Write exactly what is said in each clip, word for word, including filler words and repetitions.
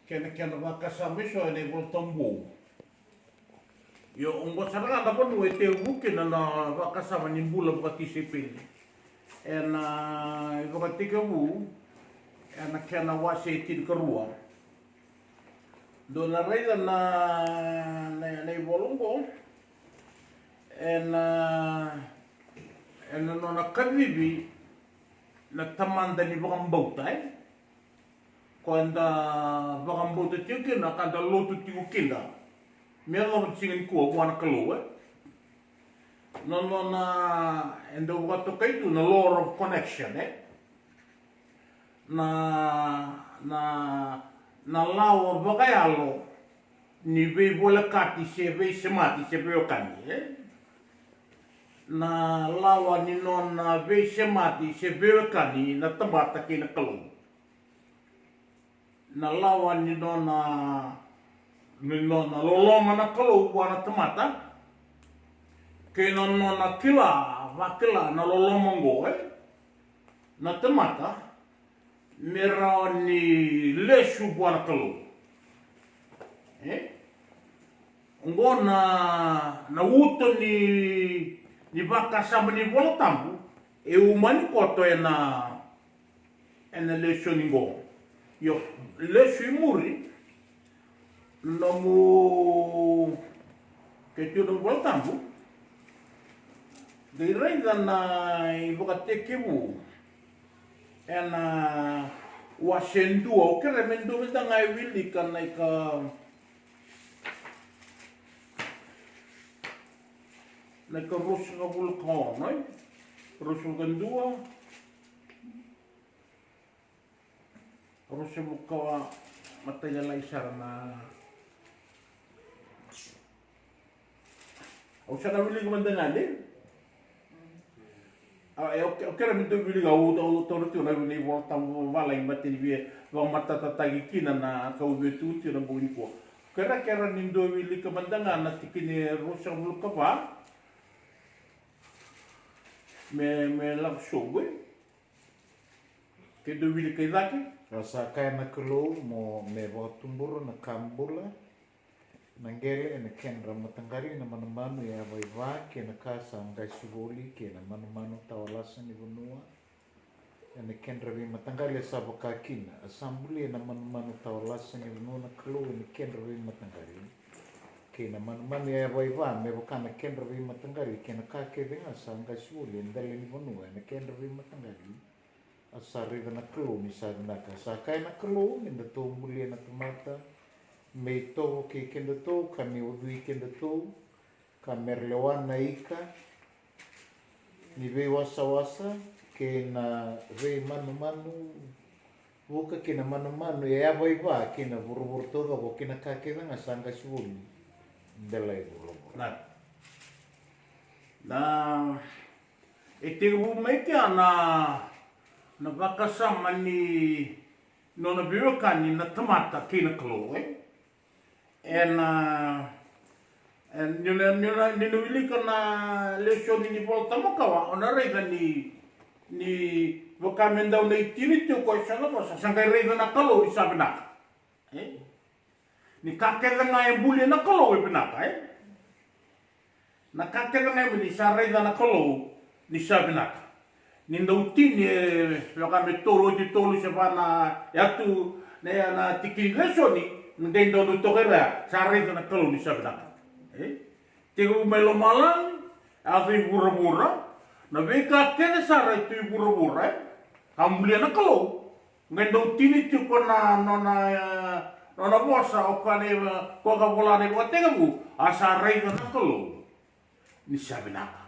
Kei na kena vakasama eso ena iVolatabu. Io, oqo sara ga na vanua e tekivu kina na vakasama ni bula vakatisaipeli. Ena iVakatekivu, ena kena wase e tinikarua. Dou na raica na, na, na ivola oqo, ena, ena nona kacivi na tamada ni vakabauta, e? Ko eda vakabauta tiko kina, ka da lotu tiko kina. Me yacova na siga nikua vua na Kalou, e? Na nona, e dau vakatokai tu na law of connection, e? Na, na, na lawa vakayalo ni veivolekati se veisemati se veiwekani, e? Na lawa ni nona veisemati se veiwekani na tamata kei na Kalou. Na lawa ni nona, ni nona loloma na Kalou vua na tamata, kei na nona kila, vakila na loloma oqo, e? Na tamata, me rawa ni lesu vua na Kalou. E? Oqo na, na uto ni, ni vakasama ni Vola Tabu, e umani koto ena, ena lesoni qo. Io, lesu i muri, nomu, ke tu nomu Vola Tabu, qai raica na iVakatekivu, ena wase dua, au kerea me dua mada ga e wilika na ika, na ika ruasagavulu ka ono, e? Ruasagavulu ka dua. Ruasagavulu ka va, matai lalai sara na. Au sa na wilika mada ga, e? A, e, au ke-, au kerea me dou wilika, au, au taura tiko na, na iVola Tabu vavalagi, baleta ni via vakamatatataki kina na ka au via tukuna tiko ena bogi nikua. Kerea, kerea ni dou wilika mada ga na tikina e ruasagavulu ka va. Me, me lako sobu, e? Ke dou wilika i cake. A sa kaya na Kalou, mo me vakatubura na ka bula, na qele ena kedra mataqali, na manumanu yavaiva kei na ka sa qasi voli, kei na manumanu tawa lasa ni vanua ena kedra veimataqali. A sa vaka kina, a sa bulia na manumanu tawa lasa ni vanua na Kalou ena kedra veimataqali, kei na manumanu yavaiva me vaka na kedra veimataqali, kei na ka kece ga sa qasi voli e dela ni vanua ena kedra veimataqali. A sa raica na Kalou ni sa vinaka. A sa kaya na Kalou, me datou bulia na tamata me itovo kei kedatou, ka me ucui kedatou, ka me ra lewa na ika ni veiwasawasa kei na veimanumanu vuka, kei na manumanu e yavaiva kei na vuravura taucoko, kei na ka kece ga sa qasi voli e dela i vuravura. Na, na, e tekivu mai kea na, na vakasama ni nona veiwekani na tamata kei na Kalou, e? Ena, e, ni na, ni na, ni na wilika na lesoni ni Vola Tabu makawa, o na raica ni, ni vaka me dau na itini tiko e so na vosa, sa qai raica na Kalou ni sa vinaka. E? Ni ka kece ga e bulia na Kalou e vinaka, e? Na ka kece ga e bulia ni sa raica na Kalou ni sa vinaka. Ni dau tini e vaka me tolu oti tolu se va na yatu na, na tiki ni lesoni, na qai dau dau toka i ra, sa raica na Kalou ni sa vinaka. E? Tekivu mai lomalagi, yaco i vuravura, na veika kece sara e tu i vuravura, e? Ka bulia na Kalou. Qai dau tini tiko na nona, e, nona vosa, o koya na, e, koya ka vola na iVakatekivu, a sa raica na Kalou ni sa vinaka.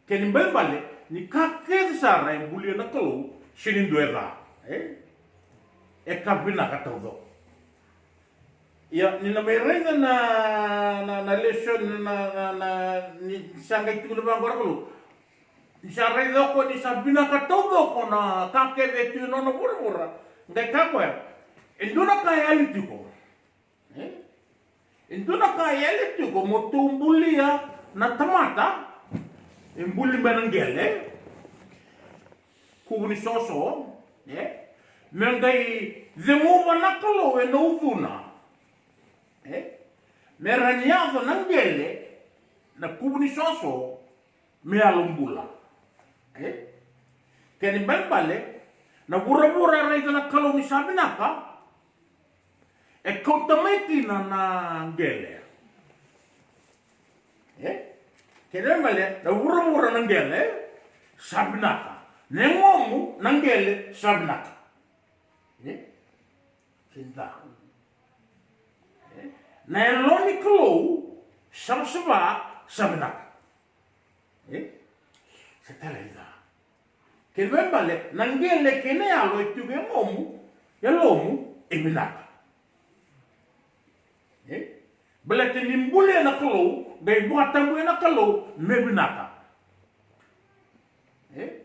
Kena ibalebale, ni ka kece sara e bulia na Kalou, sega ni dua e ca, e? E ka vinaka taucoko. Ia, ni na mai raica na, na, na lesoni, na, na, na, ni sa qai tukuna vaqo na Kalou. Ni sa raica o koya ni sa vinaka taucoko na ka kece e tu e nona vuravura. Qai kaya o koya, e dua na ka e yali tiko. E? E dua na ka e yali tiko mo tou bulia na tamata, e buli mai na qele, kuvu ni soso, e? Me qai Ceguva na Kalou ena ucuna. E? Me rawa ni yaco na qele, na kuvu ni soso, me yalo bula. E? Kena ibalebale, na vuravura e raica na Kalou ni sa vinaka, e kauta mai kina na qele. E? Kena ibalebale, na vuravura na qele sa vinaka. Na yagomu na qele sa vinaka. E? Keda. E? Na yalo ni Kalou savasava sa vinaka. E? Sa talai ca. Kena ibalebale, na qele kei na yalo e tiko e yagomu, yalomu e vinaka. E? Baleta ni bulia na Kalou, qai vakatabuya na Kalou me vinaka. E?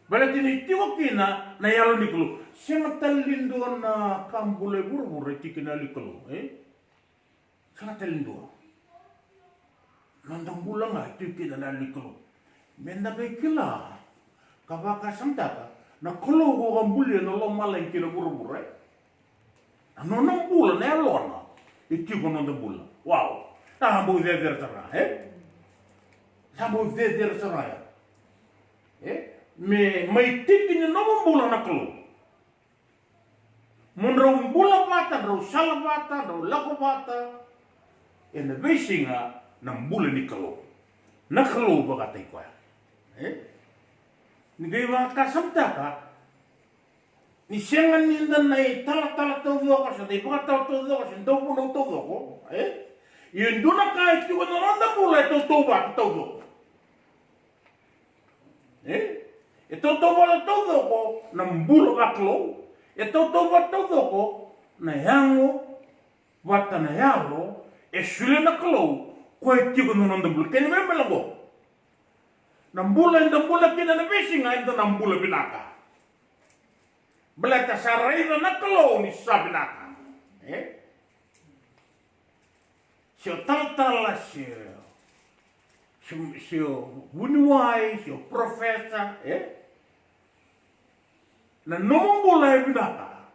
Baleta ni tiko kina na yalo ni Kalou. Sega tale ni dua na ka bula e vuravura e tiko kina na yalo ni Kalou. E? Sega tale ni dua. Noda bula ga e tiko kina na yalo ni Kalou. Meda qai kila, ka vakasamataka, na Kalou ko ka bulia na lomalagi kei na vuravura, e? Na nona bula, na yalona, e tiko noda bula. Wow. Sa bau cecere sara, e? Sa bau cecere sara ya. E? Me mai tiki ni nomu bula na Kalou. Mo drau bula vata, drau sala vata, drau lako vata ena veisiga na bula ni Kalou. Na Kalou vakataki koya. E? Ni qai vakasamataka, ni sega ni da na italatala taucoko, se da ivakatawa taucoko, se da vunau taucoko, e? Ia e dua na ka e tiko na noda bula e tautauvata taucoko. E? E tautauvata taucoko na bula vakalou. E tautauvata taucoko na yago vata na yalo e solia na Kalou, koya e tiko na noda bula. Kena ibalebale qo, na bula eda bula kina na veisiga, eda na bula vinaka. Baleta sa raica na Kalou ni sa vinaka. E? Se o talatala, se o, se o, se o vuniwai, se o profesa, e? Na nomu bula e vinaka.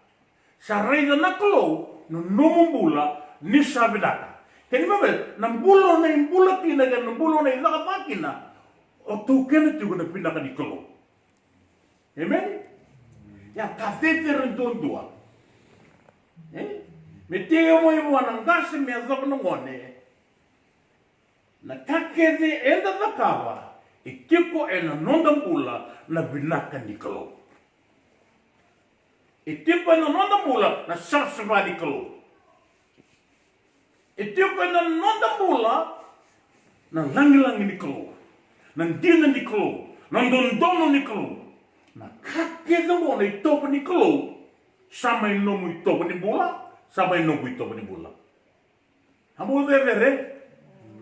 Sa raica na Kalou na nomu bula ni sa vinaka. Kena ibalebale, na bula o na ibula kina, kei na bula o na icakacaka kina, o taukena tiko na vinaka ni Kalou. Emeni? Ia ka cecere duadua. E? Me tekivu mai vua na qase me yacova na gone. Na ka kece eda cakava, e tiko ena noda bula na vinaka ni Kalou. E tiko ena noda bula na savasava ni Kalou. E tiko ena noda bula na lagilagi ni Kalou, na dina ni Kalou, na dodonu ni Kalou. Na ka kece oqo na itovo ni Kalou, sa mai nomu itovo ni bula, sa mai noqu itovo ni bula. A bau cecere,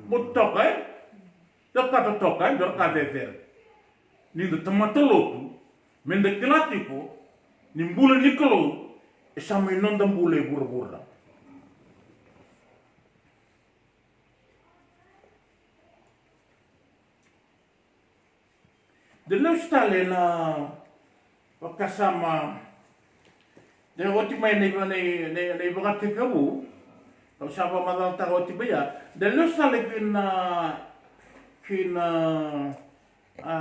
bau toka, e? Dua ka totoka, e? Dua ka cecere. Ni da tamata lotu, me da kila tiko ni bula ni Kalou e sa mai noda bula e vuravura. Da lesu tale na vakasama. Da oti mai na iva-, na i-, na i-, na ivakatekivu. Au sa vakamacalataka oti mai ya. Da lesu tale ki na, ki na, a,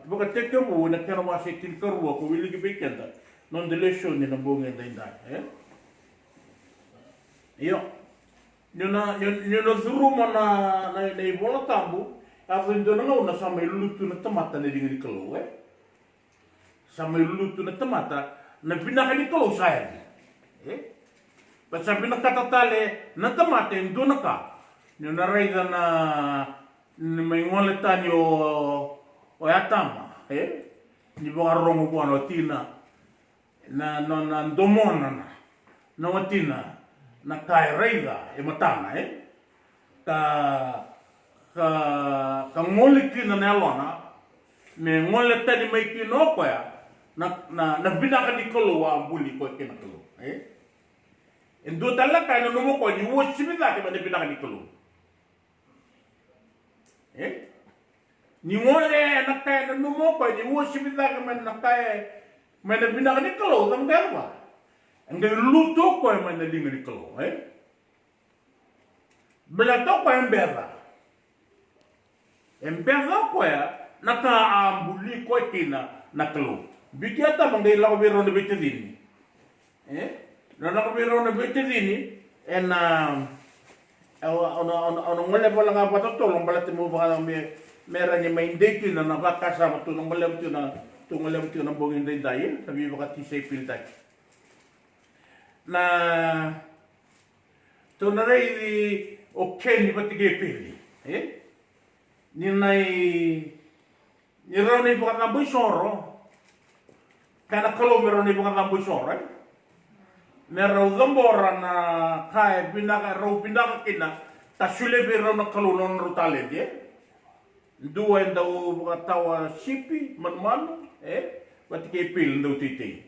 Vakatekivu na kena wase tinikarua ko wiliki vei keda. Noda lesoni na bogi edaidai, e? Io. Ni o na, ni o, ni o na curuma na, na, na iVola Tabu, yaco e dua na gauna sa mai lutu na tamata na liga ni Kalou, e? Sa mai lutu na tamata, na vinaka ni Kalou sa yaco. E? Baleta sa vinakata tale na tamata e dua na ka. Ni o na raica na, ni mai gole tani o, o Atama, e? Ni vakarorogo vua na watina. Na, na, na domona na, na watina, na ka e raica e matana, e? Ka, ka, ka gole kina na yalona, me gole tani mai kina o koya, na, na, na vinaka ni Kalou a buli koya kina Kalou, e? E dua tale na ka e nanuma o koya ni uasivi cake mai na vinaka ni Kalou. E? Ni gole na ka e nanuma o koya ni uasivi cake mai na ka e, mai na vinaka ni Kalou, cava qai yaco vua? E qai lutu o koya mai na liga ni Kalou, e? Baleta o koya e beca. E beca o koya na ka a buli koya kina na Kalou. Biuti Atama qai lako vei rau na veitacini. E? Na lako vei rau na veitacini, ena, e, au na, au na, au na goleva wale ga vakatotolo baleta meu vaka me, me rawa ni mai dei kina na vakasama tou na goleva tiko na, tou goleva tiko na bogi edaidai, e? Na veivakatisaipelitaki. Na, tou na raici o Keni vata kei Epeli, e? Ni na i, ni rau na ivakacabo isoro. Kaya na Kalou me rau na ivakacabo isoro, e? Me rau cabora na ka e vinaka, rau vinaka kina, ka solia vei rau na Kalou na nodrau taledi, e? Dua e dau vakatawa sipi, manumanu, e? Vata kei Epeli na dauteitei.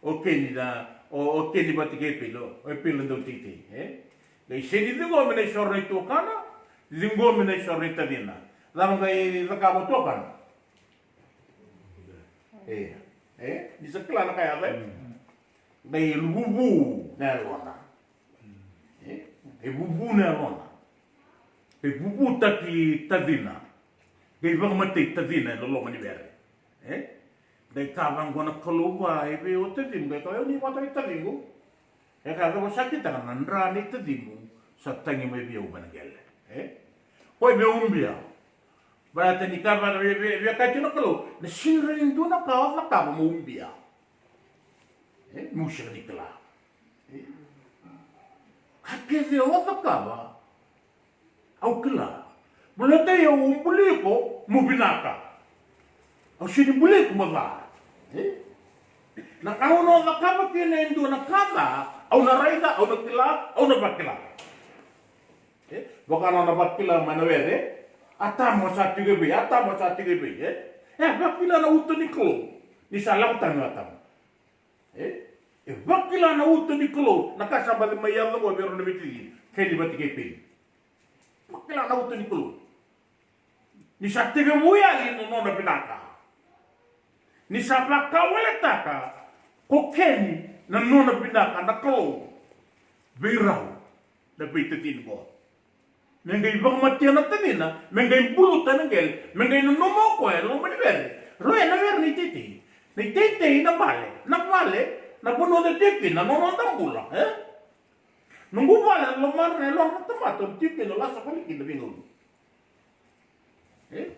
O Keni na, o, o Keni vata kei Epeli, o Epeli na dauteitei, e? Qai sega ni ciqomi na isoro ni tuakana, ciqomi na isoro ni tacina. Cava qai cakava o tuakana? E, e, ni sa kila na ka yaco, e? Qai vuvu na yalona. E, qai vuvu na yalona. Qai vuvutaki tacina. Qai vakamatei tacina ena loma ni vere. E? Qai kaya vaqo na Kalou vua, e vei o tacimu? Qai kaya, o ni vata kei taciqu. E kaya, cava sa kitaka? Na dra nei tacimu sa tagi mai vei au mai na qele. E? Koya me ubia. Baleta ni kaya vaka, via, via, via kaya tiko na Kalou, na sega ni dua na ka o cakava mo ubia. E? Mo sega ni kila. E? Ka kece o cakava, au kila. Baleta au buli iko mo vinaka. Au sega ni buli iko mo ca. E? Na gauna o cakava kina e dua na ka ca, au na raica, au na kila, au na vakila. E? Vaka na nona vakila mai na were, Atama sa tiko i vei, Atama sa tiko i vei, e? E vakila na uto ni Kalou ni sa lako tani o Atama. E? E vakila na uto ni Kalou, na ka sa baci mai yaco qo vei rau na veitacini, Keni vata kei Epeli. Vakila na uto ni Kalou. Ni sa tekivu yali na nona vinaka. Ni sa vakawaletaka ko Keni na nona vinaka na Kalou vei rau na veitacini qo. Me qai vakamatea na tacina, me qai buluta na qele, me qai nanuma o koya e loma ni vere. Rau ena were na iteitei. Na iteitei na vale, na vale, na vanua o tiko kina, na noda bula, e? Noqu vale, na lomadra, na yalodra na tamata, o tiko kina, lasa vale kina veigauna. E?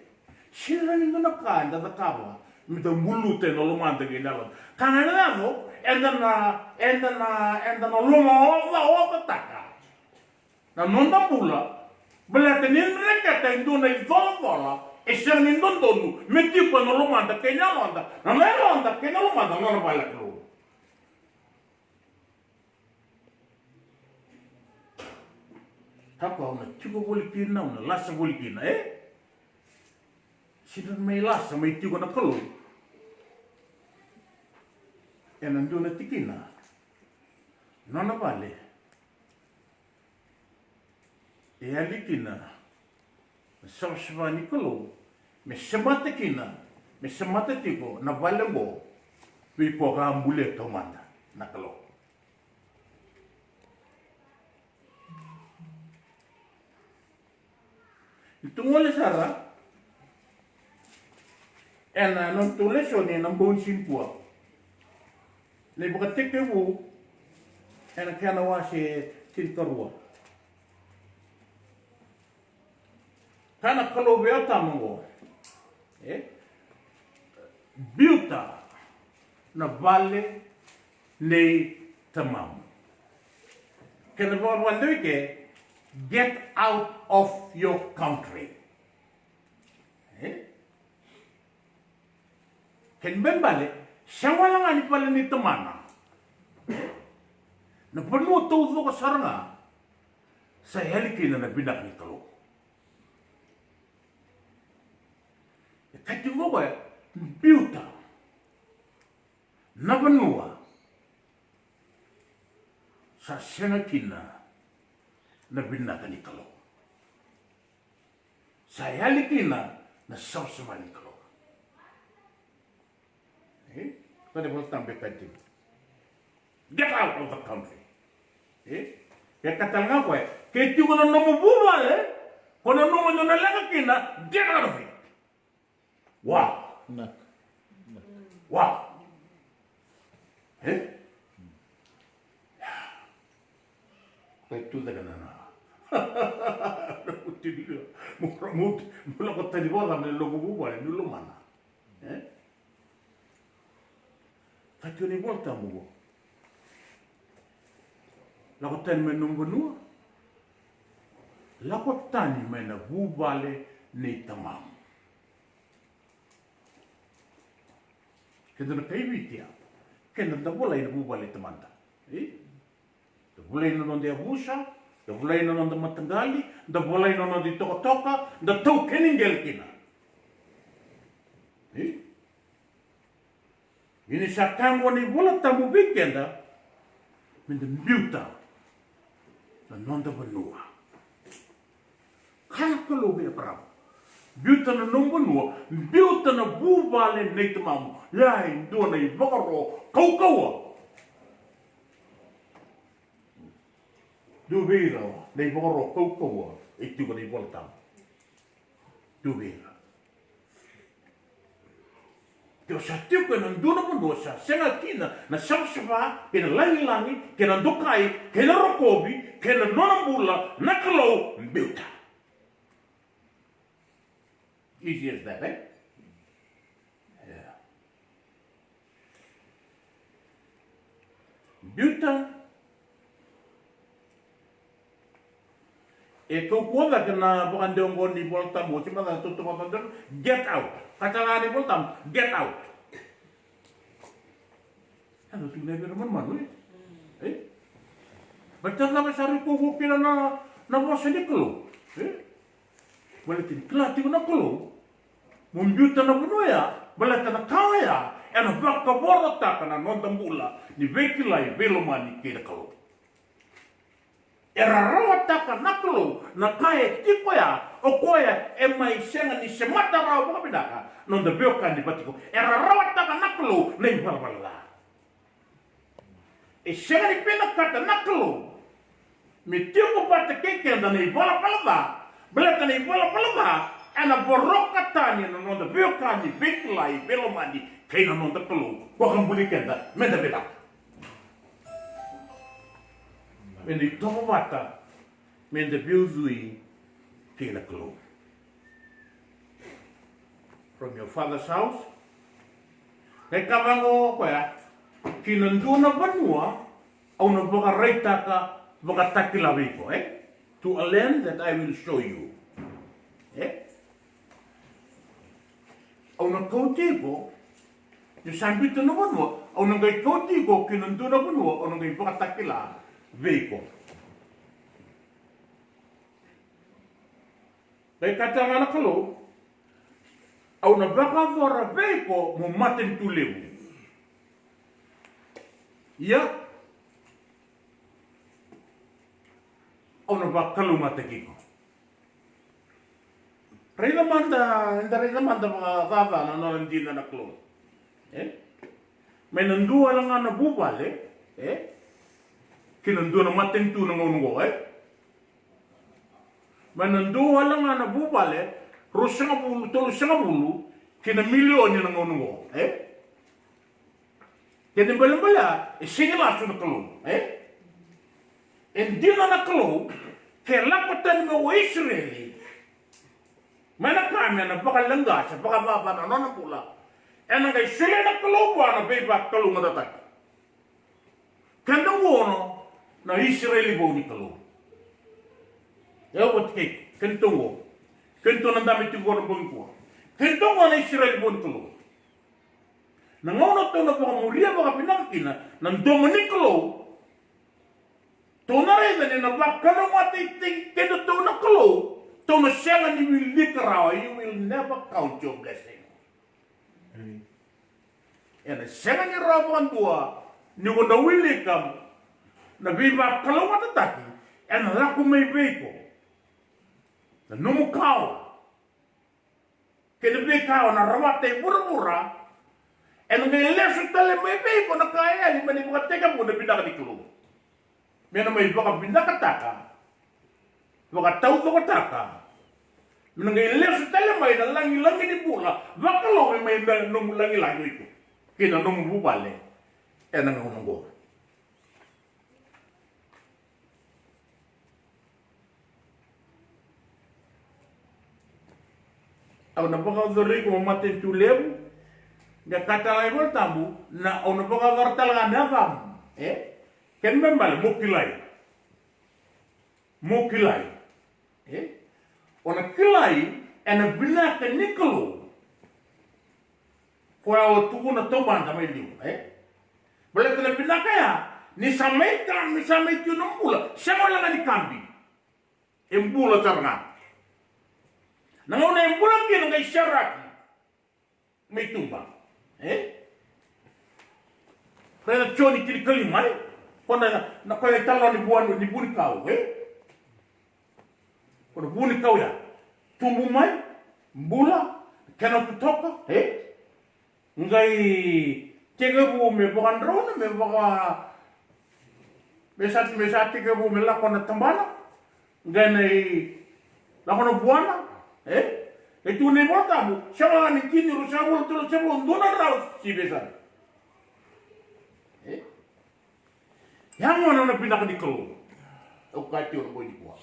Sega ni dua na ka eda cakava me da buluta ena lomada kei na yaloda. Ka ga ena yaco, eda na, eda na, eda na lomaocaocataka na noda bula, baleta ni dreketa e dua na icolacola e sega ni dodonu me tiko ena lomada kei na yaloda, na, na yaloda kei na lomada, na nona vale na Kalou. Kakua au na tiko voli kina, au na lasa voli kina, e? Sega ni mai lasa mai tiko na Kalou ena dua na tikina, nona vale. E yali kina na savasava ni Kalou me semata kina, me semata tiko na vale oqo vei koya ka a bulia taumada na Kalou. Ni tu gole sara ena nodatou lesoni ena bogi ni siga nikua, na iVakatekivu ena kena wase tinikarua. Kaya na Kalou vei Atama oqo, e? Biuta na vale nei tamamu. Kena vakavakadewa i ke, get out of your country. E? Kena ibalebale, sega wale ga ni vale ni tamana. Na vanua taucoko sara ga sa yali kina na vinaka ni Kalou. E kaya tiko o koya, biuta na vanua sa sega kina na vinaka ni Kalou. Sa yali kina na savasava ni Kalou. E? Kaya na iVolatabu e kaya tiko, Get out of the country. E? Kaya tale ga o koya, ke tiko na nomu vuvale, ko na nomu na leqa kina, get out of it. Wow. Wow. E? Koya tu cake na na. Mo, mo, mo lako tani vua na nomu vuvale, ni lomana. E? Ka tiko na iVolatabu qo. Lako tani mai na nomu vanua. Lako tani mai na vuvale nei tamamu. Keda na kai Viti ya. Keda da volai na vuvale nei tamada. E? Da volai na noda yavusa, da volai na noda mataqali, da volai na noda itokatoka, da taukeni qele kina. E? Ia ni sa kaya qo na iVolatabu vei keda, meda biuta na noda vanua. Kaya na Kalou vei Eparaama, biuta na nomu vanua, biuta na vuvale nei tamamu. Ia e dua na ivakaro kaukauwa. Dua vei ira na ivakaro kaukauwa e tiko na iVolatabu. Dua vei ira. Ke o sa tiko ena dua na vanua sa sega kina na savasava kei na lagilagi kei na dokai kei na rokovi kei na nona bula na Kalou, biuta. Easy as that, e? Ia. Biuta. E kaukauwa cake na vakadewa qo ni iVolatabu, oti mada na tautauvata, get out. Kaya tale ga na iVolatabu, get out. Ia, dou tukuna vei ira na manumanu, e? E? Baleta na cava sa rui kaukauwa kina na, na vosa ni Kalou, e? Baleta ni kila tiko na Kalou mo biuta na vanua ya, baleta na ka oya ena vakavorotaka na noda bula ni veikilai, veilomani kei na Kalou. E rarawataka na Kalou na ka e tiko ya, o koya e mai sega ni semata rawa vakavinaka na noda veiwekani vata kei koya. E rarawataka na Kalou na ivalavala ca. E sega ni vinakata na Kalou me tiko vata kei keda na ivalavala ca, baleta na ivalavala ca ena voroka tani na noda veiwekani, veikilai, veilomani kei na noda Kalou. Vakabuli keda meda vinaka. Meda itovo vata, meda veiucui kei na Kalou. From your father's house. Qai kaya vaqo o koya, ki na dua na vanua au na vakaraitaka vakatakila vei iko, e? To a land that I will show you. E? Au na kauti iko, ni sa biuta na vanua, au na qai kauti iko ki na dua na vanua au na qai vakatakila vei iko. Qai kaya tale ga na Kalou, au na vakayacora vei iko mo matanitu levu. Ia, au na vakalougatataki iko. Raica mada, eda raica mada vakacaca na nona dina na Kalou. E? Mai na dua wale ga na vuvale, e? Ki na dua na matanitu na gauna oqo, e? Mai na dua wale ga na vuvale, ruasagavulu, tolusagavulu, ki na milioni na gauna oqo, e? Kena ibalebale ya, e sega ni lasu na Kalou, e? E dina na Kalou, ke lako tani mai o Isireli mai na ka me na vakaleqa se vakacaca na nona bula, ena qai solia na Kalou vua na veivakalougatataki. Keda oqo na Isireli vou ni Kalou. E au vata kei kemudou oqo, kemudou na dabe tiko oqo na bogi nikua. Kemudou oqo na Isireli vou ni Kalou. Na gauna tou na vakamuria vakavinaka kina na domo ni Kalou, tou na raica ni na vakalougatataki kedatou na Kalou, tou na sega ni wilika rawa. You will never count your blessing. Ena sega ni rawa vakadua ni ko na wilika na veivakalougatataki ena lako mai vei iko. Na nomu kawa kei na veika o na rawata e vuravura, Ena qai lesu tale mai vei iko na ka e yali mai na ivakatekivu na vinaka ni Kalou. Me na mai vakavinakataka, vakataucokotaka, me na qai lesu tale mai na lagilagi ni bula vakalou me mai na nomu lagilagi o iko kei na nomu vuvale ena gauna oqo. Au na vakayacori iko mo matanitu levu. Qai kaya tale ga iVolatabu, na au na vakayacora tale ga na yacamu. E? Kena ibalebale mo kilai. Mo kilai. E? O na kilai ena vinaka ni Kalou. Koya o tukuna taumada mai liu, e? Baleta na vinaka ya, ni sa mai ka, ni sa mai tu na bula, sega wale ga ni kabi. E bula sara ga. Na gauna e bula kina qai seraki mai tuba. E? Raica Joni tinikalima, e? Ko na, na koya e talanoa ni vua ni, ni vunikau, e? Ko na vunikau ya. Tubu mai, bula, kena totoka, e? Qai tekivu me vakadrauna, me vaka, me sa, me sa tekivu me lako na tabana, qai na i lako na vuana, e? E tu na iVolatabu, sega ni tini, ruasagavulu, tolusagavulu, dua na drau, sivi sara. E? Ya gona na vinaka ni Kalou. Au kaya tiko na bogi nikua.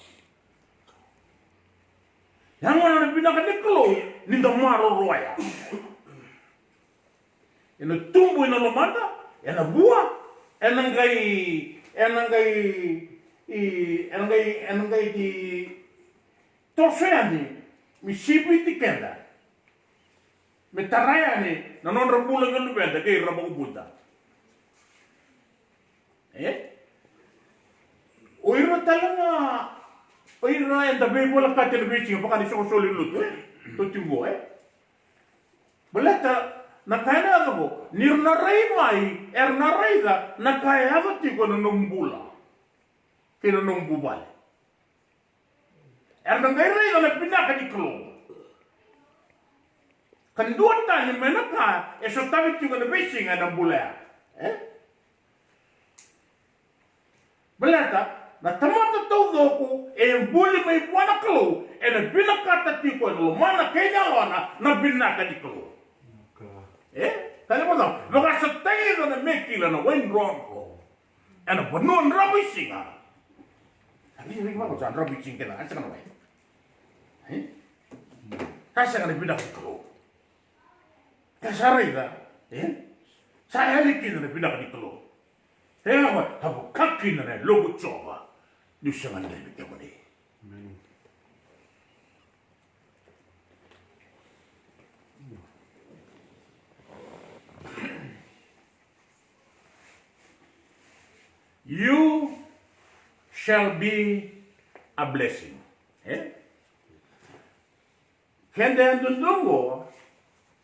Ya gona na vinaka ni Kalou, ni da maroroya. Ena tubu ena lomada, ena vua, ena qai, ena qai, i, ena qai, ena qai ti toso yani, me siviti keda. Me tara yani na nodra bula na luveda kei ira na makubuda. E? O ira tale ga, o ira eda veivolekati ena veisiga, vaka ni soko soli lotu, e? Toti qo, e? Baleta na ka ena yaco qo, ni ra na rai mai, era na raica na ka e yaco tiko ena nomu bula kei na nomu vuvale. Era na qai raica na vinaka ni Kalou. Ka dua tani mai na ka e sotavi tiko ena veisiga ena bula ya. E? Baleta na tamata taucoko e buli mai vua na Kalou, ena vinakata tiko ena lomana kei na yalona na vinaka ni Kalou. E? Tale vata, vakasotavi ira na me kila na wai drodro ena vanua dravuisiga. A vei, vei, vei, sa dravuisiga kece, a sega na wai. E? Sa sega na vinaka ni Kalou. Ka sa raica, e? Sa yali kina na vinaka ni Kalou. E, a vaka kina na yaloqu Jiova, niu sega ni daivi kemuni. Amen. You shall be a blessing. E? Keda yadudua oqo,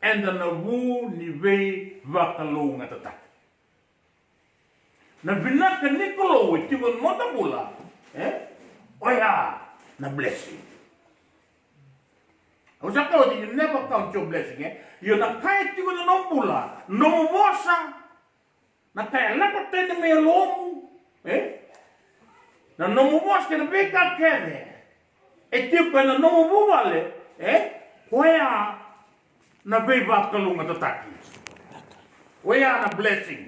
eda na vu ni veivakalougatataki. Na vinaka ni Kalou e tiko ena noda bula, e? Oya na blessing. Au sa kaya oti, you never count your blessing, e? Io, na ka e tiko ena nomu bula, nomu vosa, na ka e lako tani mai yalomu, e? Na nomu vosa kei na veika kece e tiko ena nomu vuvale, e? Koya na veivakalougatataki. Koya na blessing.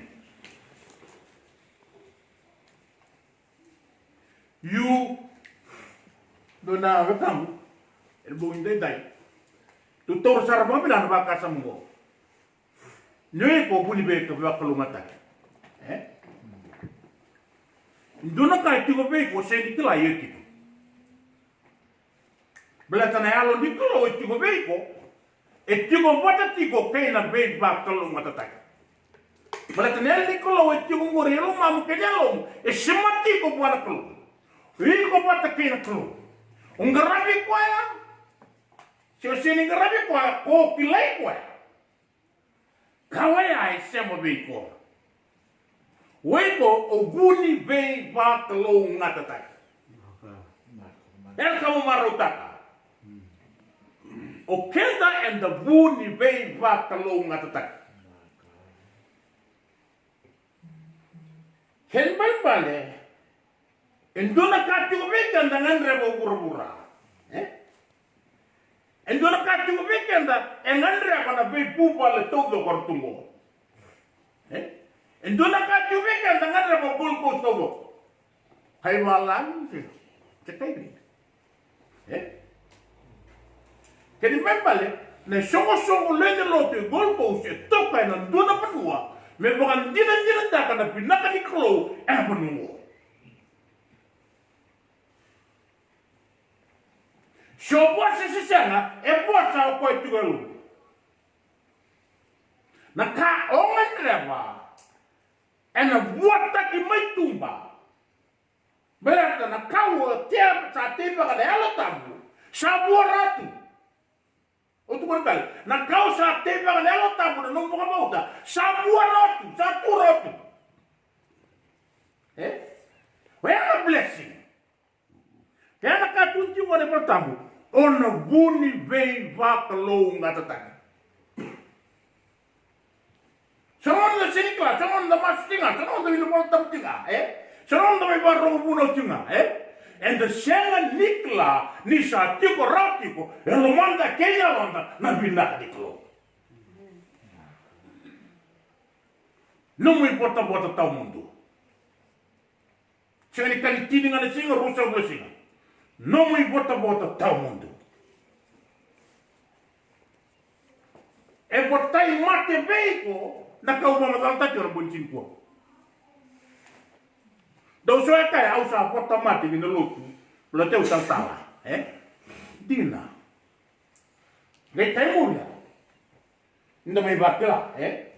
You, dua na wekaqu, ena bogi daidai, tou taura sara vakavinaka na vakasama oqo. Ni o iko vu ni veivakalougatataki. E? Dua na ka e tiko vei iko, sega ni kila, io e tiko. Baleta na yalo ni Kalou e tiko vei iko, e tiko vata tiko kei na veivakalougatataki. Baleta na yalo ni Kalou e tiko qori e lomamu kei na yalomu, e sema tiko vua na Kalou. O iko vata kei na Kalou. O qaravi koya, se o sega ni qaravi koya, ko kilai koya. Ka oya e sema vei iko. O iko o vu ni veivakalougatataki. Era ka mo marautaka. O keda eda vu ni veivakalougatataki. Kena ibalebale, e dua na ka tiko vei keda e gadreva o vuravura. E? E dua na ka tiko vei keda e gadreva na veivuvale taucoko era tu qo. E? E dua na ka tiko vei keda e gadreva o Gold Coast taucoko. Kai valagi se, se kai vei. E? Kena ibalebale, na isoqosoqo lewe ni lotu e Gold Coast e toka ena dua na vanua me vakadinadinataka na vinaka ni Kalou ena vanua oqo. Se o vosa se sega, e vosa o koya tiko e lotu. Na ka o gadreva ena vuataki mai tuba. Baleta na kau o te, sa teivaka na Yalo Tabu, sa vua rawa tu. O tukuna tale, na kau sa teivaka na Yalo Tabu, na nomu vakabauta, sa vua rawa tu, sa tu rawa tu. E? Oya na blessing. Kena ka tu tiko na iVola Tabu, o na vu ni veivakalougatataki. Sa noda sega ni kila, sa noda masu tiko ga, sa noda wili Vola Tabu tiko ga, e? Sa noda mai vakarorogo vunau tiko ga, e? Eda sega ni kila ni sa tiko rawa tiko e lomada kei na yaloda na vinaka ni Kalou. Nomu ivotavota tawamudu. Sega ni ka ni tini ga na siga, ruasagavulu na siga. Nomu ivotavota tawamudu. E votai mate vei iko na ka au vakamacalataki ena bogi nikua. Dou sa kaya au sa vota mate ki na lotu, lotu au talatala, e? Dina. Qai tai muria. Ni da mai vakila, e?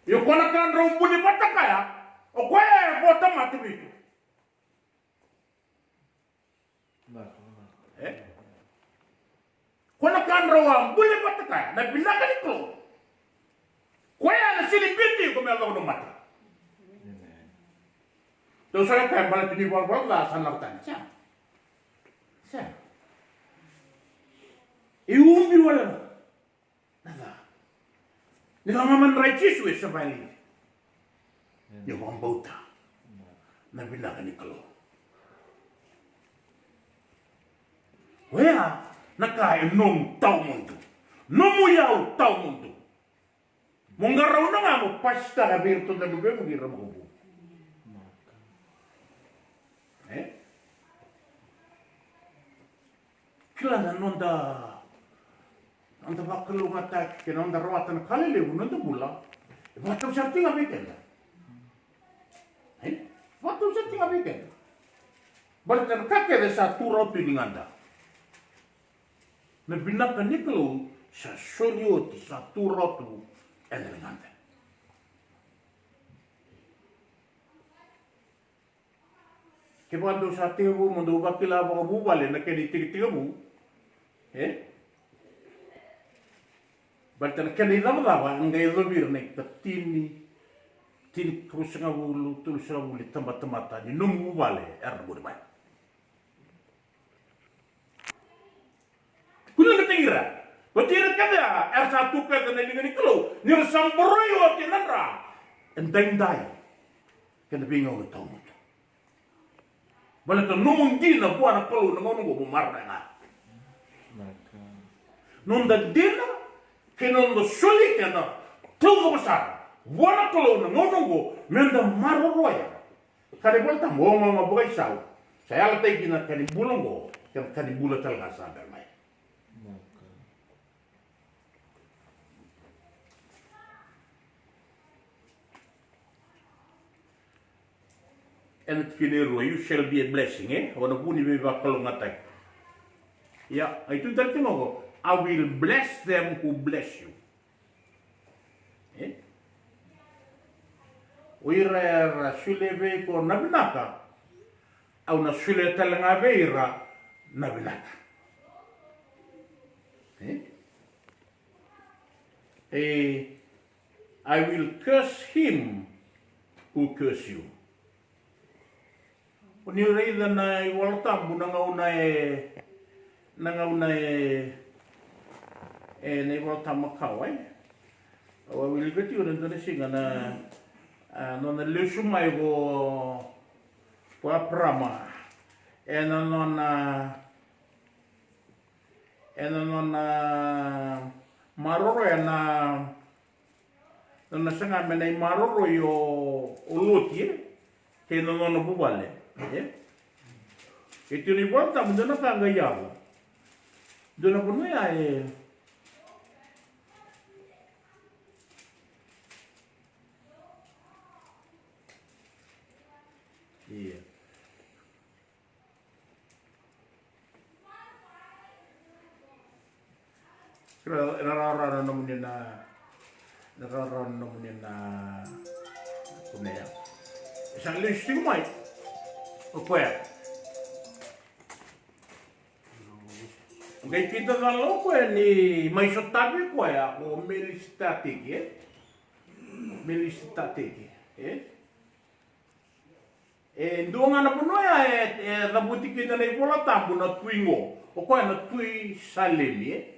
Io, ko na ka drau buli vata kaya, o koya e vota mate vei iko. E? Ko na ka drau a buli vata kaya, na vinaka ni Kalou. Koya na sili biuti iko me yacova na mate. Dou sa kaya baleta ni valavala ca sa na tani. Sa. Sa. E ubi wale na. Na ca. Ni ka mamadrai Jisu e sa vale. Ni vakabauta. Na vinaka ni Kalou. Oya na ka e nomu tawamudu. Nomu iyau tawamudu. Mo qarauna ga mo pasitaka vei iratou na luvemu kei ira na makubui. E? Kila na noda, noda vakalougatataki kei na noda rawata na ka lelevu na noda bula. E vakatau sara tiko ga vei keda. E? Vakatau sara tiko ga vei keda. Baleta na ka kece sa tu rawa tu e ligada. Na vinaka ni Kalou sa soli oti, sa tu rawa tu ena ligada. Kevaka dou sa tekivu mo dou vakila vakavuvale na kena itekitekivu, e? Baleta na kena icavacava e qai yacovi ira na ikatini, tini, ruasagavulu, tolusagavulu ni tabatamata ni nomu vuvale era na muri mai. Kua ni lataki ira. Vata ira kece ya era sa tu kece na liga ni Kalou, ni ra sa boroi oti na dra. E daidai kei na veigauna tawamudu. Baleta nomu dina vua na Kalou na gauna oqo mo maroroya ga. Noda dina kei na noda soli keda taucoko sara vua na Kalou na gauna oqo, meda maroroya. Ka ni Vola Tabu, ogaoga vakaisau sa yalataki kina ka ni bula oqo kei na ka ni bula tale ga sa bera mai. Ena tikina e rua, you shall be a blessing, e? O na vu ni veivakalougatataki. Ia, e tukuni tale tiko qo, I will bless them who bless you. E? O ira era solia vei iko na vinaka, au na solia tale ga vei ira na vinaka. E? E, I will curse him who curse you. O ni raica na iVola Tabu na gauna e, na gauna e, e na iVola Tabu makawa, e? Au a wilika tiko na dua na siga na, A, nona lesu mai ko, ko Eparama. Ena nona, ena nona maroroi, ena nona saga me na imaroroi o, o Loti, e? Kei na nona vuvale, e? E tu na iVola Tabu, dua na ka qai yaco. Dua na vanua ya, e. Ia. Kila, ena rawarawa na nomuni na, ena rawarawa na nomuni na kunea. E sa lesu tiko mai o koya. Qai kidacala o koya ni mai sotavi koya ko Melikiseteki, e? Melikiseteki, e? E dua ga na vanua ya e, e cavuti kina na iVola Tabu na tui qo. O koya na tui Salemi, e?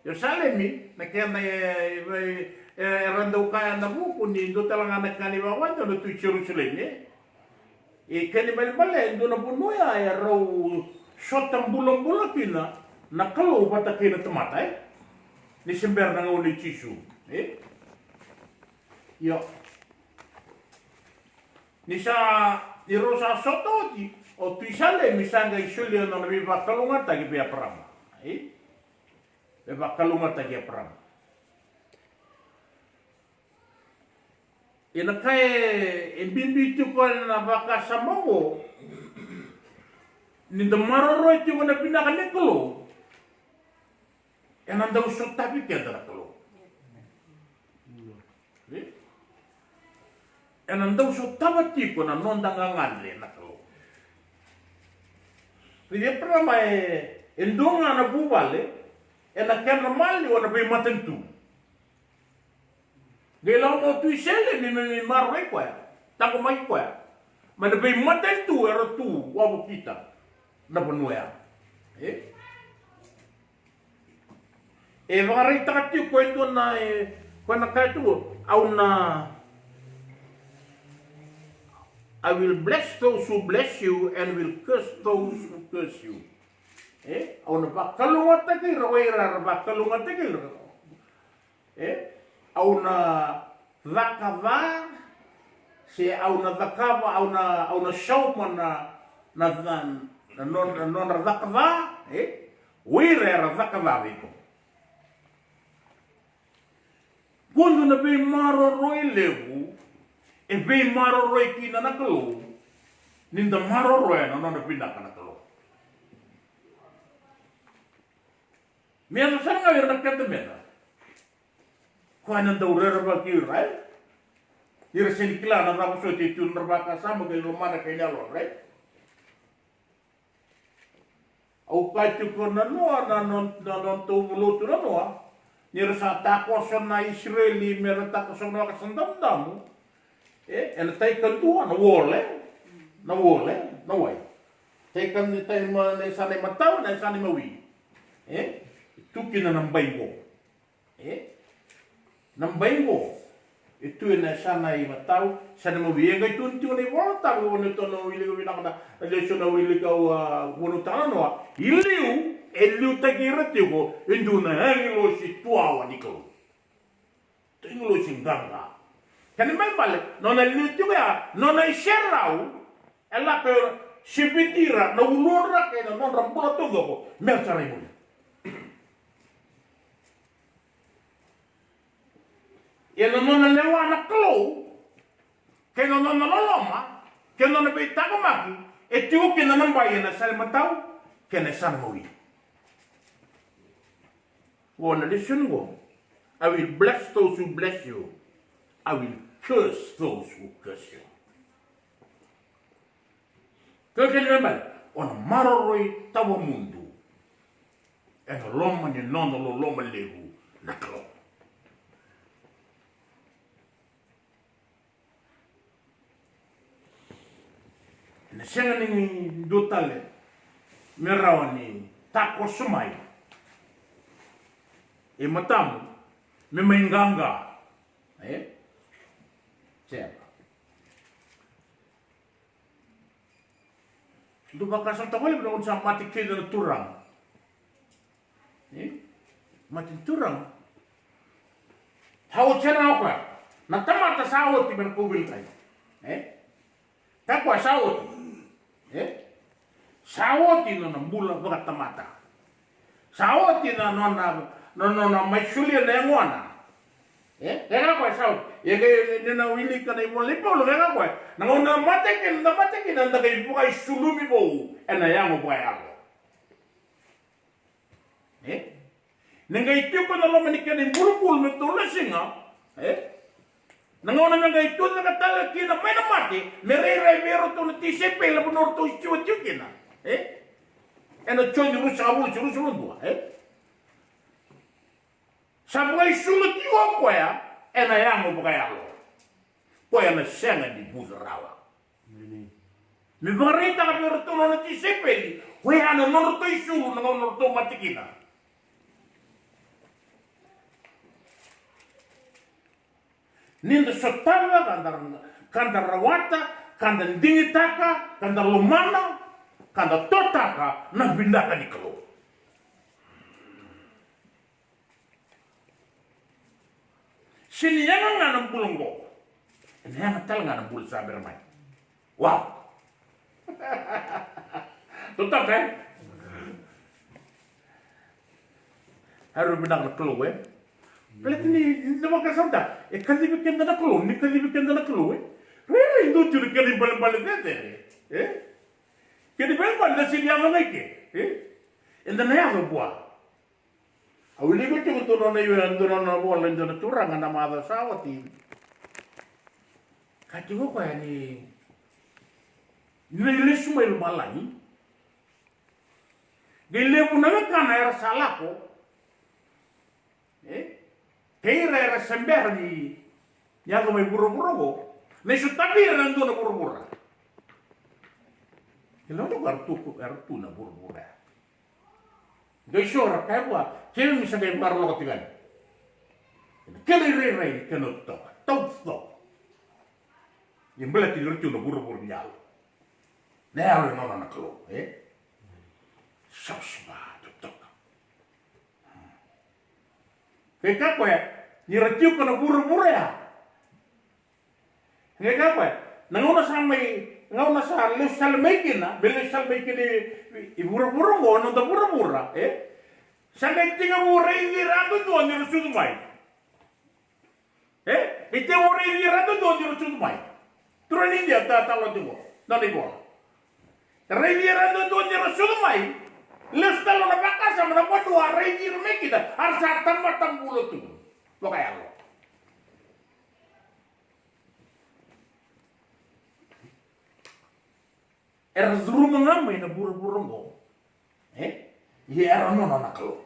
Io Salemi, na kena e, e, e, era dau kaya na vuku ni dua tale ga na ka ni vavata na tui Jerusalemi, e? E kena ibalebale, e dua na vanua ya e rau sota bulabula kina na Kalou vata kei na tamata, e? Ni se bera na gauna i Jisu, e? Io. Ni sa, ni rau sa sota oti, o tui Salemi sa qai solia na nona veivakalougatataki vei Eparama. Ei? Veivakalougatataki Eparama. Ia na ka e, e bibi tiko ena vakasama oqo, ni da maroroi tiko na vinaka ni Kalou, ena dau sotavi keda na Kalou. E? Ena dau sotava tiko na noda gagadre na Kalou. Vei Eparama e, e dua ga na vuvale, ena kedra maliwa na veimatanitu. Qai lako mai o tui Salemi me, me maroroi koya, taqomaki koya mai na veimatanitu era tu wavoki kina na vanua ya. E? E vakaraitaka tiko e dua na, e, koya na kaya tiko, au na, I will bless those who bless you and will curse those who curse you. E, au na vakalougatataki ira o ira era vakalougatataki ira. E, au na caka ca, se au na cakava, au na, au na sauma na, na, na, na nodra, na nodra caka ca, e, o ira era caka ca vei iko. Qo dua na veimaroroi levu e veimaroroi kina na Kalou, ni da maroroya na nona vinaka na Kalou. Me yaco sara ga o ira na keda meca. Koya na dau rerevaki ira, e? Ni ra sega ni kila na cava soti e tu na nodra vakasama kei na lomana kei na yalodra, e? Au kaya tiko na noa, na, na, na, na nodatou lotu na noa, ni ra sa takoso na Isireli me ra takoso na waka sa damudamu. E, ena tai kadua na wole, na wole, na wai. Tai ka ni tai ma, na yasana imatau, na yasana imawi. E, tu kina na bai qo. E, na bai qo e tu ena yasana imatau, yasana imawi. E qai tukuni tiko na iVola Tabu, au na wilika vinaka na, na lesoni au wilika, au, a, vunautaka na noa. I liu e liutaki ira tiko e dua na agilosi tuwawa ni Kalou. Agilosi qaqa. Kena ibalebale, nona liu tiko ya, nona iserau e lako e siviti ira na uludra kei na nodra bula taucoko me ra sa rai voli. Ia na nona lewa na Kalou, kei na nona loloma, kei na nona veitaqomaki, e tiko kina na bai ena yasana imatau kei na yasana imawi. Qo na lesoni qo. I will bless those who bless you. I will curse those who curse you. Kei kena ibalebale, o na maroroi tawamudu ena loma ni nona loloma levu na Kalou. Ena sega ni dua tale me rawa ni takoso mai e matamu me mai qaqa. E? Sega. Dou vakasama toka levu na gauna sa mate kina na turaga. E? Mate na turaga. Sa oti sara ga o koya. Na tamata sa oti me na kauveilatai. E? Ka koya sa oti. E? Sa oti na nona bula vakatamata. Sa oti na nona, na nona mai solia na yagona. E? E ka koya sa oti. E ka, ni na wilika na ivola i Paula, e ka koya. Na gauna na mate kina, na mate kina, da qai vakaisulumi vou ena yago vakayalo. E? Ni qai tiko na loma ni kena ibulubulu me tolu na siga. E? Na gauna me qai tucake tale kina mai na mate, me rairai vei iratou na tisaipeli, na vanua ratou siwa tiko kina. E? Ena Joni ruasagavulu, ruasagavulu ka dua. E? Sa vakaisulu tiko o koya ena yago vakayalo. Koya na sega ni vucu rawa. Me vakaraitaka vei iratou na nona tisaipeli, oya na nodratou isulu na gauna ratou mate kina. Ni da sotava ka da, ka da rawata, ka da digitaka, ka da lomana, ka da totaka na vinaka ni Kalou. Se ni yaga ga na bula oqo, ena yaga tale ga na bula sa bera mai. Wow. Totoka, e? Era vinaka na Kalou, e? Baleta ni na vakasama, e kacivi keda na Kalou, ni kacivi keda na Kalou, e? Rairai dua tu na kena ibalebale cecere, e? Kena ibalebale na se ni yaco ga i ke, e? Eda na yaco vua. Au wilika tiko dua nona, io, e dua nona vola e dua na turaga na macawa sa oti. Ka tiko koya ni, ni lesu mai lomalagi. Qai levu na wekana era sa lako. E? Kei ira era se bera ni yaco mai vuravura oqo. Na isotavi ira na dua na vuravura. E lako era tu, era tu na vuravura. Qai so ra kaya vua, keimami sa qai vakarorogo tiko yani. Ena kena irairai ni kena totoka, tautoka. Ia baleta ni ra tu na vuravura ni yalo. Na yalo e nona na Kalou, e? Savasava, totoka. Qai kaya o koya, ni ra tiko na vuravura ya. Qai kaya o koya, na gauna sa mai, gauna sa lesu tale mai kina, me lesu tale mai kina i, i vuravura oqo, noda vuravura, e? Sa qai tekivu raici ira duadua ni ra sucu mai. E? Qai tekivu raici ira duadua ni ra sucu mai. Turaga ni Idia, ta, talo tiko, nona ivola. Raici ira duadua ni ra sucu mai. Lesu tale na vakasama, na vanua a raici ira mai kina, a ra sa tamata bula tu vakayalo. Era curuma ga mai na vuravura oqo. E? Ia era nona na Kalou.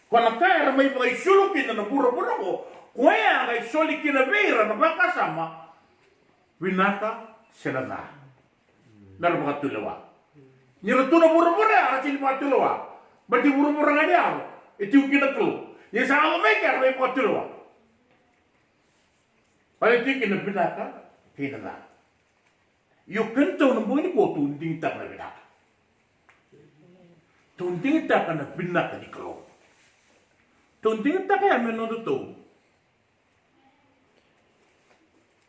Ko na ka era mai vakaisulu kina na vuravura oqo, koya a qai soli kina vei ira na vakasama vinaka se na ca. Me ra vakatulewa. Ni ra tu na vuravura ya, ra sega ni vakatulewa. Baleta ni vuravura ga ni yalo e tiko kina na Kalou. Ni sa yaco mai ke, era mai vakatulewa. Baleta e tiko kina na vinaka kei na ca. Io, kedatou na bogi nikua tou digitaka na vinaka. Tou digitaka na vinaka ni Kalou. Tou digitaka ya me nodatou.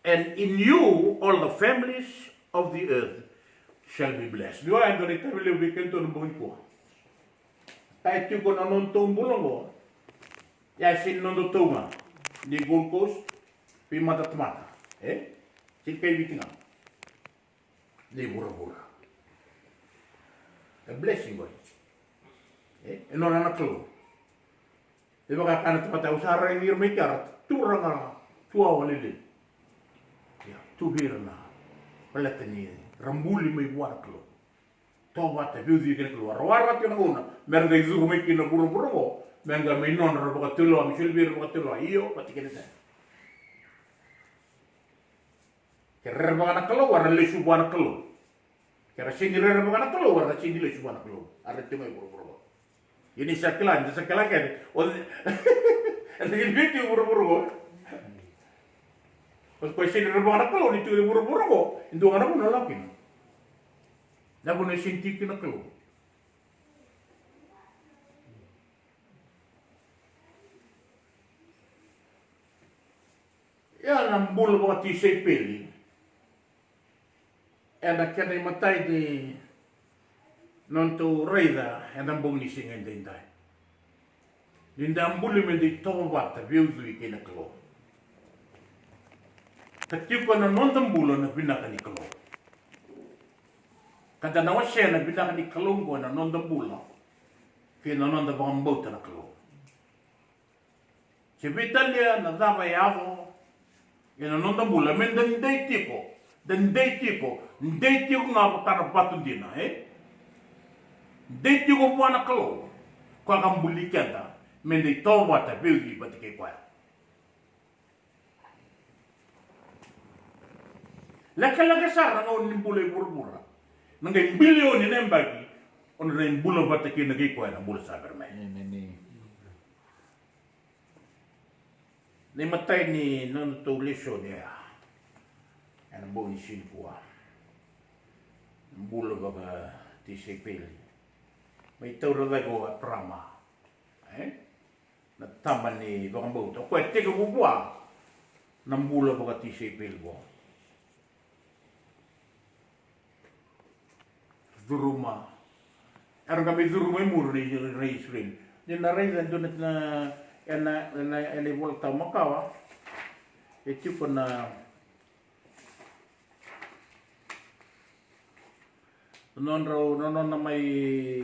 And in you all the families of the earth shall be blessed. Ni o ya e dua na itavi levu vei kedatou na bogi nikua. Ka e tiko na nodatou bula oqo. Ia sega ni nodatou ga. Ni Gold Coast, veimatatamata. E? Sega ni kai Viti ga. Ni vuravura. A blessing qori. E? E nona na Kalou. E vaka kaya na tamata, au sa raici ira mai ke, era turaga tuwawa lelevu. Ia, tu vei ira na baleta ni ra buli mai vua na Kalou. Tovata, veiucui kei na Kalou. Era waraka tiko na gauna me ra qai curu mai kina na vuravura oqo, me qai mai nona, ra vakatulewa, me soli vei ira vakatulewa. Io, vata kei na sega. Ke rerevaka na Kalou, era lesu vua na Kalou. Ke ra sega ni rerevaka na Kalou, era sega ni lesu vua na Kalou. Era tu mai vuravura oqo. Ia ni sa kila, ni sa kila kece. O, e sega ni vei tu vuravura oqo. O koya sega ni rerevaka na Kalou ni tiko ena vuravura qo, e dua ga na vanua e lako kina. Na vanua e sega ni tiko kina na Kalou. Ia na bula vakatisaipeli ena kena imatai ni nodatou raica ena bogi ni siga edaidai. Ni da buli me da itovo vata veiucui kei na Kalou. Ka tiko ena noda bula na vinaka ni Kalou. Ka da na wasea na vinaka ni Kalou oqo ena noda bula kei na noda vakabauta na Kalou. Se veitalia na cava e yaco ena noda bula, me da dei tiko, da dei tiko, dei tiko ga vaka na vatu dina, e? Dei tiko vua na Kalou, koya ka buli keda, me da itovo vata veiucui vata kei koya. Lekaleka sara na gauna ni bula e vuravura. Na qai bilioni na yabaki, o na qai bula vata kina kei koya na bula sa bera mai. Emeni. Na imatai ni nodatou lesoni ya ena bogi ni siga nikua. Bula vakatisaipeli. Mai taura cake o Eparama. E? Na tama ni vakabauta. O koya e tekivu vua na bula vakatisaipeli qo. Curuma. Era qai mai curuma e muri na, na Isireli. Ni na raica e dua na, na, ena, ena, ena iVolatabu makawa. E tiko na nodrau, na nona mai,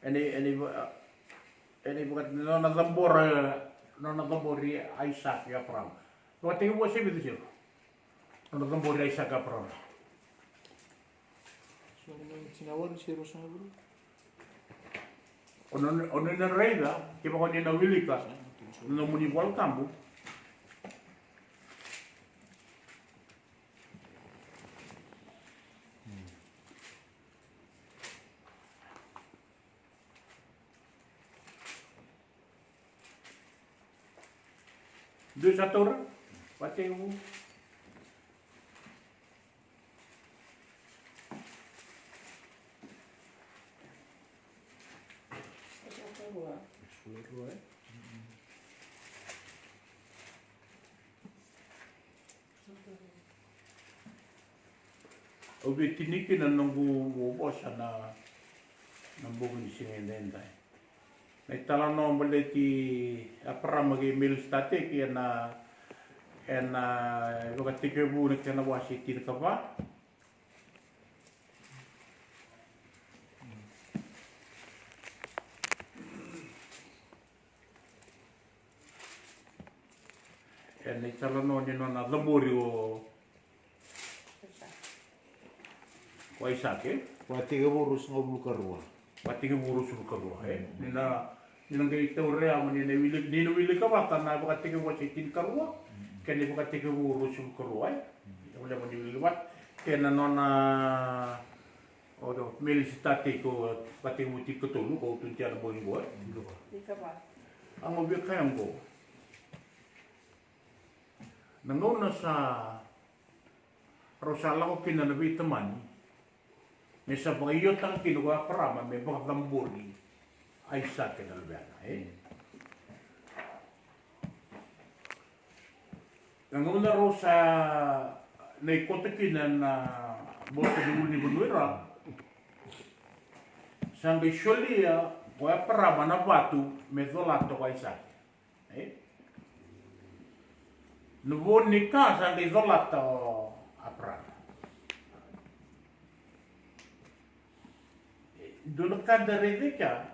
ena, ena, ena vaka, nona cabora, nona cabori Aisake, Eparama. Vakatekivu wase vica siro? Nona cabori Aisake, Eparama. O na, o na raica, kevaka o ni na wilika na nomuni iVolatabu. Dua sa taura, vakatekivu. Au via tinia kina na noqu vosa na, na bogi ni siga edaidai. Na italanoa baleti Eparama kei Melikiseteki ena, ena Vakatekivu na kena wase tinikava. Ena italanoa ni nona cabori o, o Aisake. Vakatekivu ruasagavulu ka rua. Vakatekivu ruasagavulu ka rua, e? Ni na, ni na qai taura ya mo ni na wili, ni na wilika vata na Vakatekivu wase tinikarua kei na Vakatekivu ruasagavulu ka rua, e? Ni na wilika vata kei na nona O Melikiseteki, ko Vakatekivu tinikatolu, ko tukuna tiko na bogi qo, e? Tinikava. Au via kaya qo. Na gauna sa rau sa lako kina na veitamani, me sa vakaiotaka kina ko Eparama me vakacabori Aisake na luvena, e? Na gauna rau sa na ikoto kina na boto ni ulunivanua i ra, sa qai solia ko Eparama na vatu me colata ko Aisake. E? Na vo ni ka sa qai colata o Eparama. Dua na ka da raica e kea,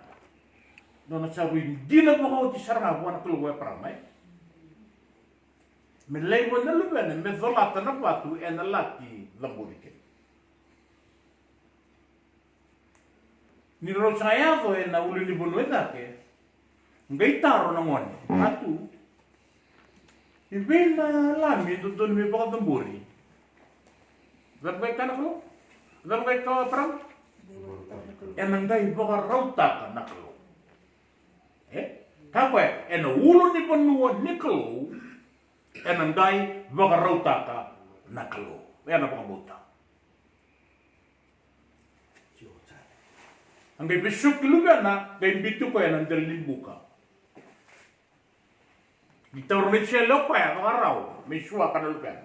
nona sa rui dina vakaoti sara ga vua na Kalou o Eparama, e? Me laiva na luvena me colata na vatu ena laki cabori kina. Ni rau sa yaco ena ulunivanua e cake, qai taro na gone, a tu, i vei na lami e dodonu me vakacabori? Cava qai kaya na Kalou? Cava qai kaya o Eparama? Ena qai vakarautaka na Kalou. E? Ka koya, ena ulunivanua ni Kalou, ena qai vakarautaka na Kalou. Ena vakabauta. A qai vesuki luvena, qai biuti koya ena dela ni buka. Ni taura na isele o koya, vakarau me suaka na luvena.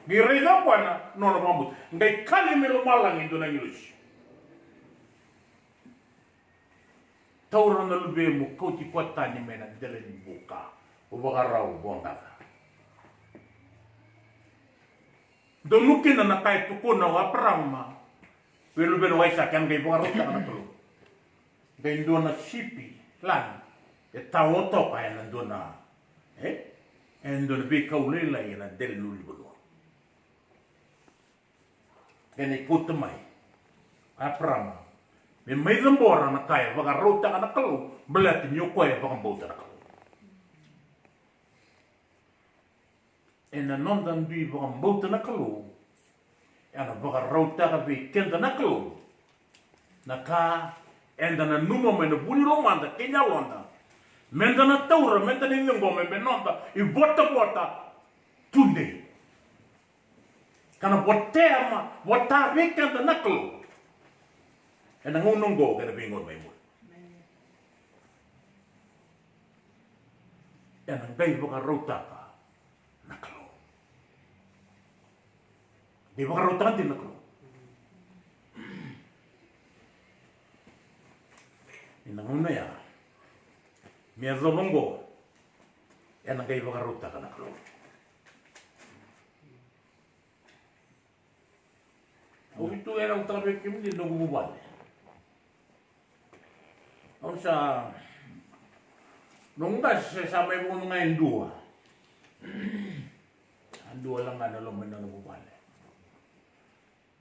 Qai raica o koya na nona vakabauta. Qai kali mai lomalagi e dua na agilosi. Taura na luvemu, kauti koya tani mai na dela ni buka. O vakarau, o vaqaca. Donu kina na ka e tukuna o Eparaama vei luvena o Aisake, a qai vakarautaka na Kalou. Qai dua na sipi lagi e tao toka ena dua na, e? Ena dua na veikau lailai ena dela ni ulunivanua. Qai na kauta mai o Eparaama me mai cabora na ka e vakarautaka na Kalou, baleta ni o koya e vakabauta na Kalou. Ena noda dui vakabauta na Kalou, ena vakarautaka vei keda na Kalou na ka eda nanuma mai na vu ni lomada kei na yaloda, meda na taura, meda na ciqoma me noda ivotavota tudei. Ka na votea ma vota vei keda na Kalou ena gauna oqo kei na veigauna mai muri. Ena qai vakarautaka na Kalou. Qai vakarautaka dina na Kalou. Ena gauna ya me yacova oqo, ena qai vakarautaka na Kalou. Au vitu era au tara vei kemuni noqu vuvale. Au sa noqu qase sa mai vakaono ga e dua. A dua la ga na loma ni nona vuvale.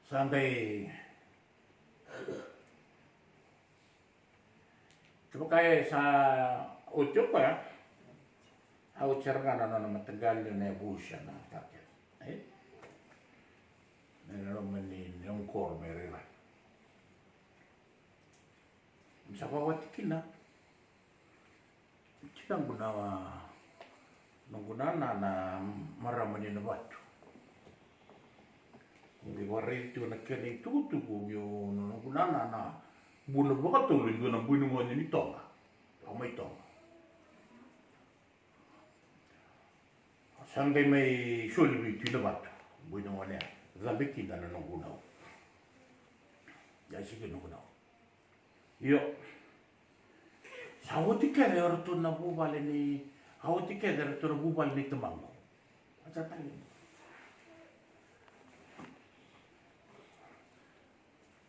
Sa qai Kevaka e sa oti o koya, a oti sara ga na nona mataqali, na yavusa, na ka kece. E? Na loma ni noqu koro me rairai. Sa vakawati kina. Tinaqu na, noqu nana na marama ni Navatu. Qai vakaraici tiko na kena itukutuku, meu, noqu nana na buna vakatolu e dua na bui ni gone ni Toga. Au mai Toga. Sa qai mai soli vei Tui Navatu, bui ni gone ya. Cabe kina na noqu nau. Ya sike noqu nau. Io. Sa oti kece o ratou na vuvale ni, a oti kece o ratou na vuvale ni tamaqu. A sa tagi.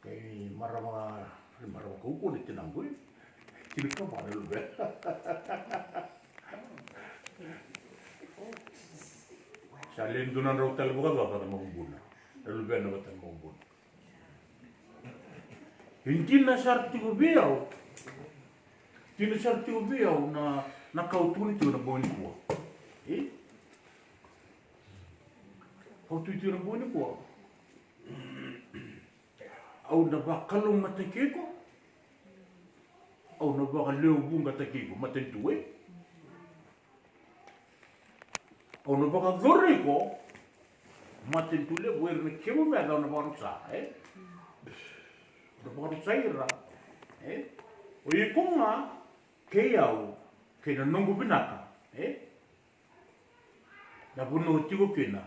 Kei marama, marama kaukaua ni tinaqu, e. Tinikava na luvena. Sa le dua na drau tale vakacava na makubuna. Na luvena vata na makubuna. E dina sara tiko vei au. Dina sara tiko vei au na, na ka au tukuna tiko na bogi nikua. E? Ka au tukuna tiko na bogi nikua. Au na vakalougatataki iko. Au na vakalewe vuqataki iko, matanitu, e. Au na vakayacori iko, matanitu levu, ira na kemu meca au na vakarusa, e? Au na vakarusa ira, e? O iko ga, kei au, kei na noqu vinaka, e? Na vanua o tiko kina,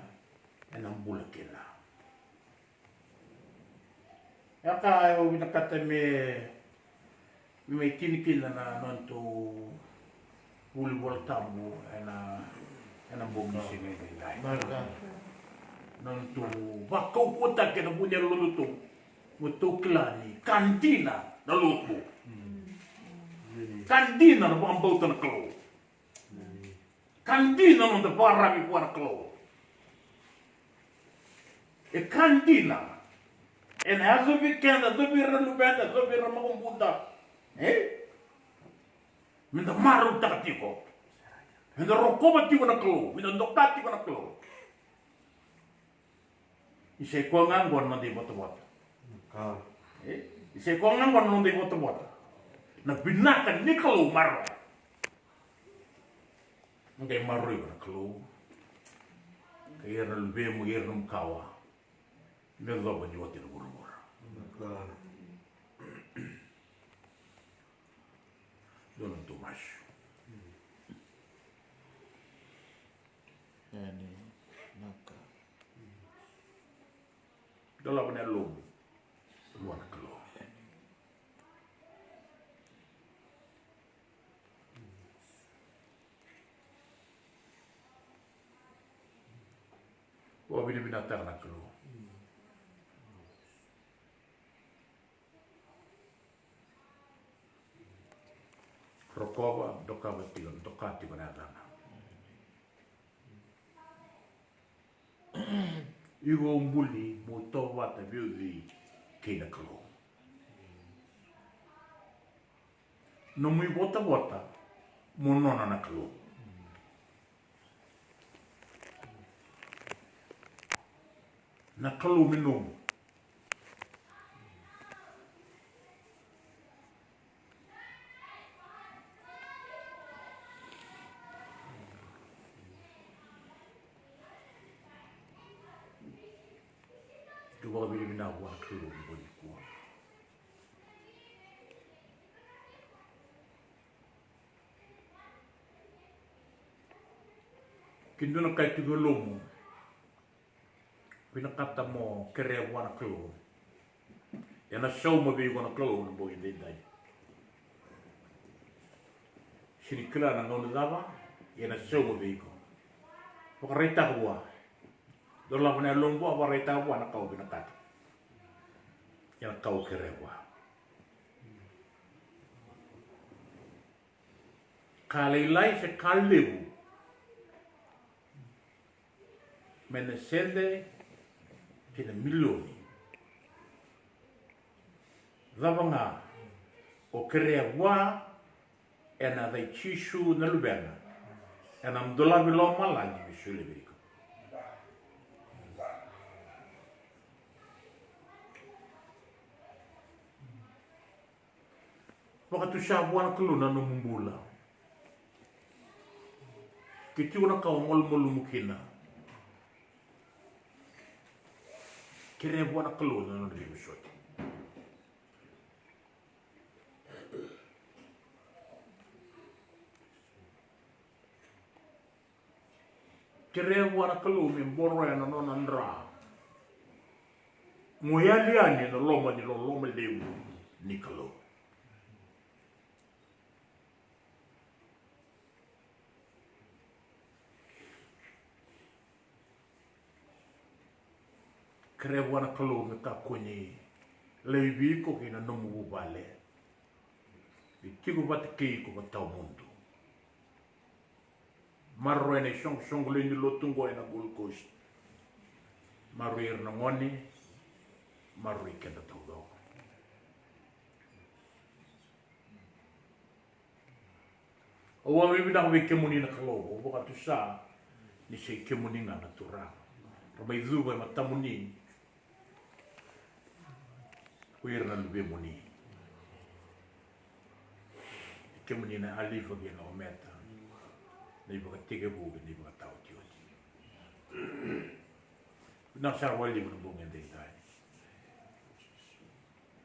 ena bula kina. E ka au vinakata me, me mai tini kina na nodatou vuli Vola Tabu ena, ena bogi ni siga edaidai. Nodatou vakaukauwataki ena vu ni yalododonu. Mo tou kila ni ka dina na lotu. Ka dina na vakabauta na Kalou. Ka dina na noda vakararavi vua na Kalou. E ka dina. Ena yacovi keda, yacovi ira na luveda, yacovi ira na makubuda. E? Meda marautaka tiko. Meda rokova tiko na Kalou. Meda doka tiko na Kalou. Ni sa i koya ga oqo na noda ivotavota. Ka. E? Ni sa i koya ga oqo na noda ivotavota. Na vinaka ni Kalou maroroya. Qai maroroi iko na Kalou, kei ira na luvemu, kei ira na nomu kawa, me yacova ni oti na vuravura. Dua na nodatou masu. Eni, naka. Dolava na yalomu vua na Kalou. Vakavinavinakataka na Kalou. Rokova, doka tiko, doka tiko na yacana. Iko o buli mo tovata veiuci kei na Kalou. Nomu ivotavota mo nona na Kalou. Na Kalou me nomu. Tou vakavinavinaka vua na Kalou ni bula nikua. Ke dua na ka e tiko e lomamu, vinakata mo kerea vua na Kalou. Ena sauma vei iko na Kalou na bogi edaidai. Sega ni kila na gauna cava, ia ena sauma vei iko. Vakaraitaka vua. Dolava na yalomu vua, vakaraitaka vua na ka o vinakata. Ia na ka o kerea vua. Ka lailai se ka levu. Me na sede kei na milioni. Cava ga o kerea vua ena yaca i Jisu na Luvena, ena dolavi lomalagi me solia vei iko. Vakatusa vua na Kalou na nomu bula. Ke tiko na ka o malumalumu kina, kerea vua na Kalou na nona veivosoti. Kerea vua na Kalou me boroya na nona dra. Mo yali yani ena loma ni loloma levu ni Kalou. Kerea vua na Kalou me kakua ni laivi iko kei na nomu vuvale. Ni tiko vata kei iko vakatawamudu. Maroroi na isoqosoqo lewe ni lotu oqo ena Gold Coast. Maroroi ira na gone, maroroi keda taucoko. Au vakavinavinaka vei kemuni na Kalou, au vakatusa ni sa i kemuni ga na Turaga. Ra mai cuva e matamuni ko ira na luvemuni. I kemuni na Alifa kei na Ometa, na ivakatekivu kei na ivakataotioti. Vinaka sara vakalevu na bogi edaidai.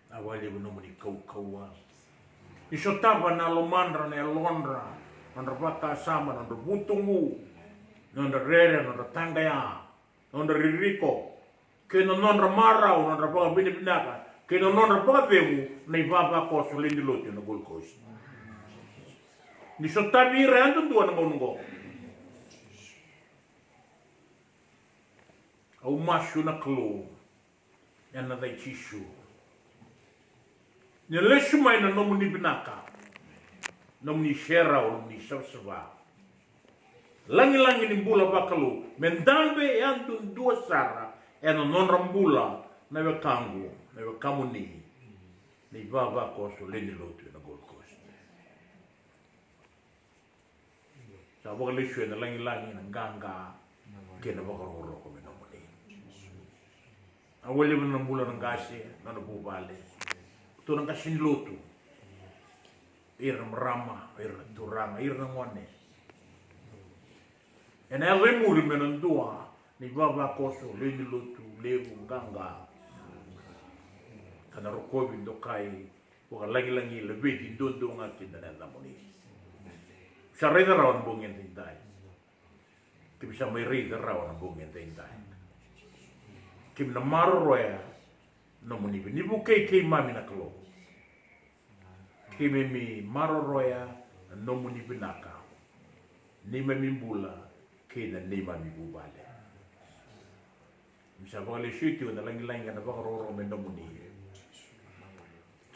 Vinaka vakalevu nomuni kaukauwa. Ni sotava na lomadra, na yalodra, nodra vakasama, nodra vutugu, nodra rere, nodra taqaya, nodra ririko, kei na nodra marau, nodra vakavinavinaka, kei na nodra vakacegu, na ivavakoso lewe ni lotu ena Gold Coast. Ni sotavi ira yadudua na gauna oqo. Au masu na Kalou, ena yaca i Jisu. Ni lesu mai na nomuni vinaka, nomuni serau, nomuni savasava. Lagilagi ni bula vakalou me dabe yadudua sara ena nodra bula na wekaqu, na wekamuni, na ivavakoso lewe ni lotu ena Gold Coast. Sa vakalesuya na lagilagi, na qaqa kei na vakarokoroko me nomuni. Au vakalevu na bula na qase, na nona vuvale, tou na qase ni lotu, ira na marama, ira na turaga, ira na gone. Ena yaco e muri me na dua na ivavakoso, lewe ni lotu, levu, qaqa. Ka na rokovi, dokai, vakalagilagi, laveti duadua ga kina na yacamuni. Sa raica rawa na bogi edaidai. Keimami sa mai raica rawa na bogi edaidai. Keimami na maroroya na nomuni vinaka. Ni vukei keimami na Kalou. Keimami maroroya na nomuni vinaka. Neimami bula kei na neimami vuvale. Keimami sa vakalesui tiko na lagilagi kei na vakarokoroko me nomuni.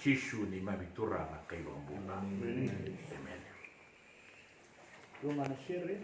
Jisu neimami Turaga ka iVakabula. Emeni. Emeni. Dua ga na sere.